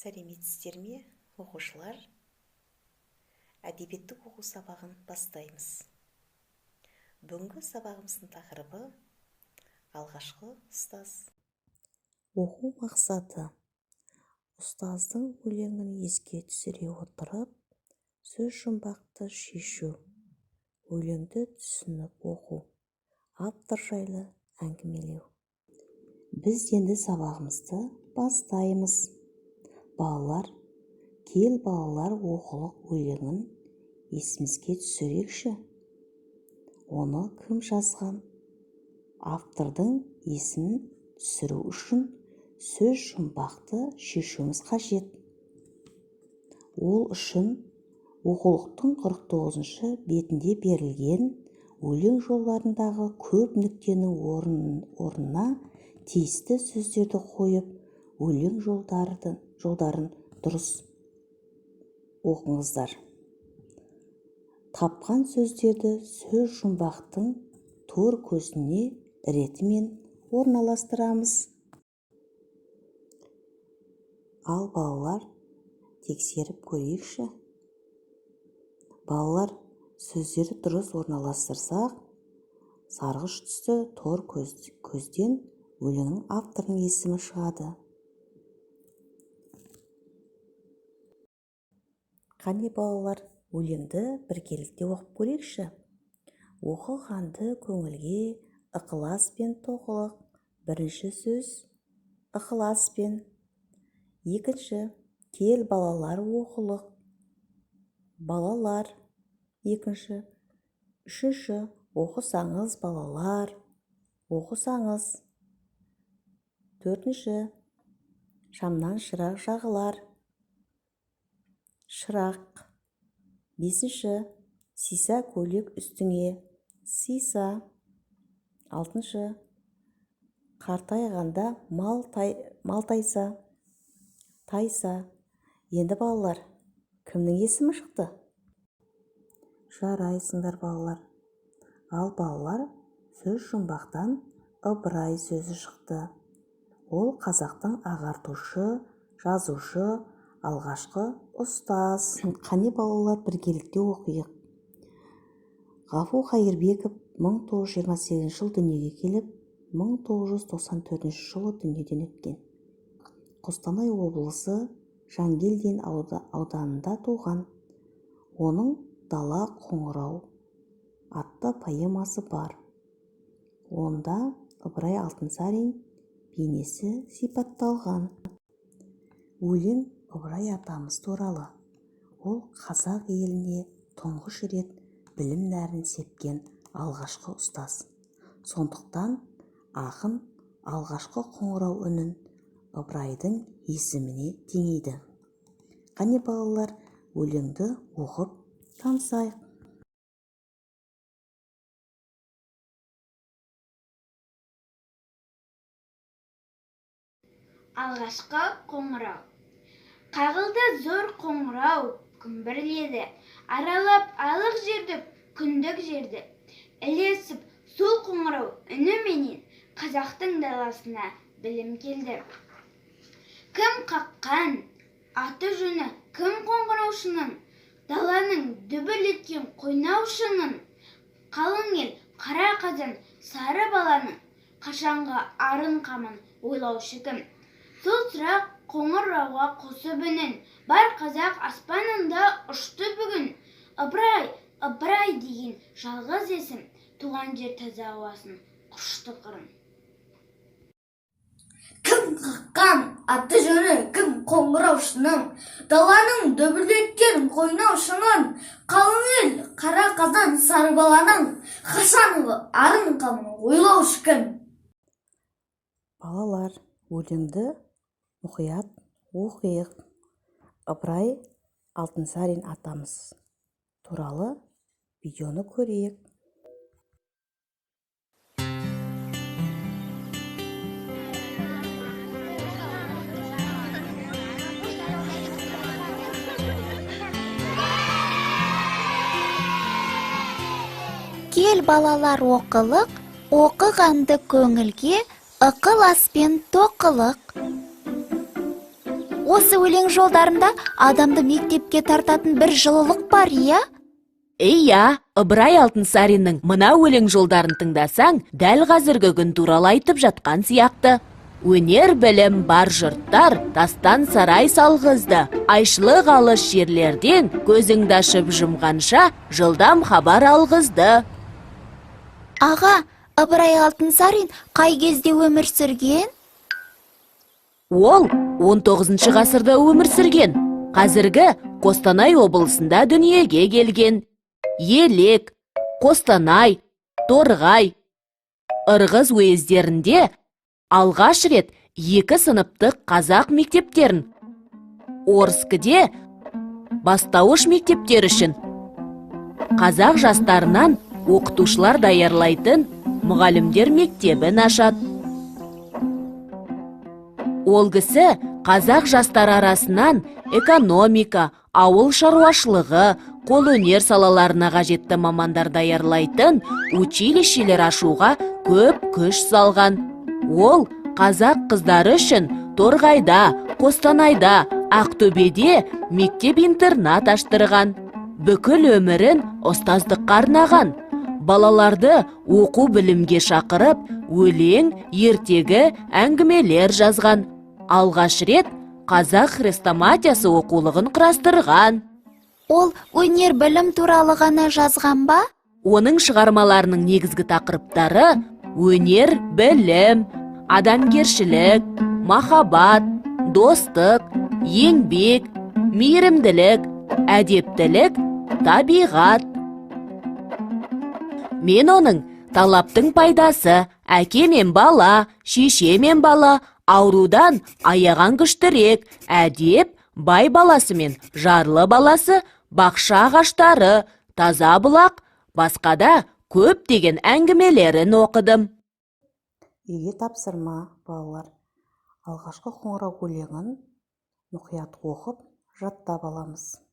Сәлеметсіздер ме, оқушылар? Әдебиеттік оқу сабағын бастаймыз. Бүгінгі сабағымыздың тақырыбы алғашқы ұстаз. Оқу мақсаты: ұстаздың өлеңін еске түсіре отырып, сөз жұмбақты шешу, өлеңді түсініп оқу, автор жайлы әңгімелеу. Біз енді сабағымызды бастаймыз. Балалар, кел балалар оқулық өлеңін есімізге түсірейікші. Оны кім жазған? Автордың есімін түсіру үшін сөз жұмбақты шешуіміз қажет. Ол үшін оқулықтың 49-шы бетінде берілген өлең жолдарындағы көп нүктенің орнына тиісті сөздерді қойып, өлең жолдарын дұрыс оқыңыздар. Тапқан сөздерді сөз жұмбақтың тор көзіне ретімен орналастырамыз. Ал балалар, тексеріп көрейікші. Балалар, сөздерді дұрыс орналастырсақ, сарғыш түсті тор көзден өлеңнің авторының есімі шығады. Қане балалар, өлеңді біргелікте оқып көрейікші. Оқығанды көңілге ықыласпен тоқылық. Бірінші сөз ықыласпен. Екінші, кел балалар оқылық. Балалар. Екінші. Үшінші, оқысаңыз балалар. Оқысаңыз. Төртінші, шамнан шырақ жағылар. Шырақ. Бесінші, сиса көйлек үстіңе. Сиса. Алтыншы, қартайғанда мал тайса. Тайса. Енді балалар, кімнің есімі шықты? Жарайсыңдар, балалар. Ал балалар, сөз жұмбақтан Ыбырай сөзі шықты. Ол қазақтың ағартушы, жазушы, алғашқы ұстаз. Қане балалар, біргелікте оқиық. Ғафу Қайырбеков 1928 жылы дүниеге келіп, 1994 жылы дүниеден өткен. Қостанай облысы Жангелдин ауданында туған. Оның Дала қоңырау атты поэмасы бар. Онда Ыбырай Алтынсарин бейнесі сипатталған. Өлең Ыбырай атамыз туралы. Ол қазақ еліне тұңғыш рет білім нәрін сепкен алғашқы ұстаз. Сондықтан ақын алғашқы қоңырау үнін Ыбырайдың есіміне теңейді. Қане балалар, өлеңді оқып танысайық. Алғашқы қоңырау. Қағылды зор қоңырау, күмбірледі. Аралап айлық жерді, күндік жерді. Ілесіп сол қоңырау үніменен қазақтың даласына білім келді. Кім қаққан, аты жөні кім қоңыраушының, даланың дүбірлеткен қойнаушының, қалың ел қара қазан сары баланың, қашанғы арын қамын ойлаушы кім? Сол сұрақ қоңырауға қосып үнін, бар қазақ аспанында ұшты бүгін. Ыбырай, Ыбырай деген жалғыз есім, туған жер таза ауасын құшты қырын. Кім қаққан, аты жөні кім қоңыраушының, даланың дүбірлеткен қойнаушының, қалың ел қара қазан сары баланың, қашанғы арын қамын ойлаушы кім? Балалар, өлеңді мұқият оқиық. Ыбырай Алтынсарин атамыз туралы видеоны көрейік. Кел балалар оқылық, оқығанды көңілге ықыласпен тоқылық. Осы өлең жолдарында адамды мектепке тартатын бір жылылық бар, иә? Иә, Ыбырай Алтынсариннің мына өлең жолдарын тыңдасаң, дәл қазіргі күн туралы айтып жатқан сияқты. Өнер білім бар жұрттар тастан сарай салғызды. Айшылық алыс жерлерден көзіңді ашып жұмғанша жылдам хабар алғызды. Аға, Ыбырай Алтынсарин қай кезде өмір сүрген? Ол 19 ғасырда өмір сүрген. Қазіргі Қостанай облысында дүниеге келген. Елек, Қостанай, Торғай, Ырғыз уездерінде алғаш рет екі сыныптық қазақ мектептерін, Орскіде бастауыш мектептер үшін қазақ жастарынан оқытушылар даярлайтын мұғалімдер мектебін ашады. Ол кісі қазақ жастары арасынан экономика, ауыл шаруашылығы, қолөнер салаларына қажетті мамандар даярлайтын училищелер ашуға көп күш салған. Ол қазақ қыздары үшін Торғайда, Қостанайда, Ақтөбеде мектеп-интернат аштырған. Бүкіл өмірін ұстаздыққа арнаған. Балаларды оқу білімге шақырып, өлең, ертегі, әңгімелер жазған. Алғаш рет қазақ хрестоматиясы оқулығын құрастырған. Ол өнер білім туралы ғана жазған ба? Оның шығармаларының негізгі тақырыптары өнер, білім, адамгершілік, махаббат, достық, еңбек, мейірімділік, әдептілік, табиғат. Мен оның талаптың пайдасы, әке мен бала, шеше мен бала, аурудан аяған күштірек, әдеп, бай баласы мен жарлы баласы, бақша ағаштары, таза бұлақ, басқа да көптеген әңгімелерін оқыдым. Үйге тапсырма, балалар. Алғашқы қоңырау өлеңін мұқият оқып, жаттап аламыз.